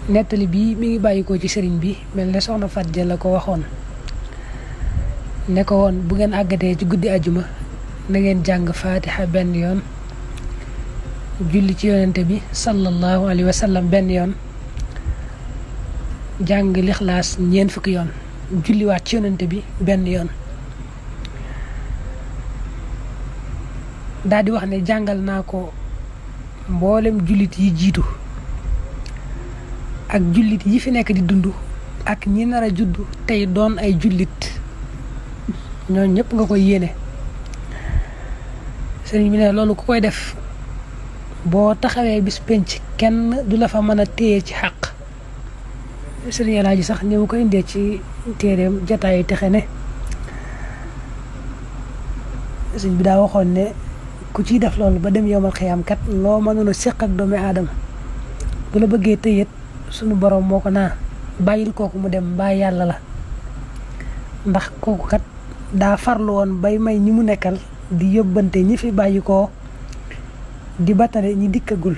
nettali bi mi ngi bàyyikoo ci sëriñ bi mel ne soxna Fat Ja la ko waxoon ne ko woon bu ngeen àggatee ci guddi ajuma na ngeen jàng fatiha benn yoon julli ci yonente bi sallallahu alayhi wa sallam benn yoon jàng lixlaas ñeent fukki yoon julliwaat ci yonente bi benn yoon daal di wax ne jàngal naa ko mboolem jullit yi jiitu ak jullit yi fi nekk di dund ak ñi nar a juddu tey doon ay jullit ñooñu ñëpp nga koy yéene sëriñ bi ne loolu ku koy def boo taxawee bis penc kenn du la fa mën a téye ci xàq sëriñ Alaaji sax ni mu ko indee ci téeréem jataayu texe ne sëriñ bi daa waxoon ne ku ciy def loolu ba dem yowmal xiyaam kat loo mënoon a séq ak doomi aadama bu la bëggee tëyet sunu borom moo ko naa bàyyil kooku mu dem mbaa yàlla la ndax kooku kat daa farlu woon bay may ñi mu nekkal di yóbbante ñi fi bàyyi ko di batale ñi dikkagul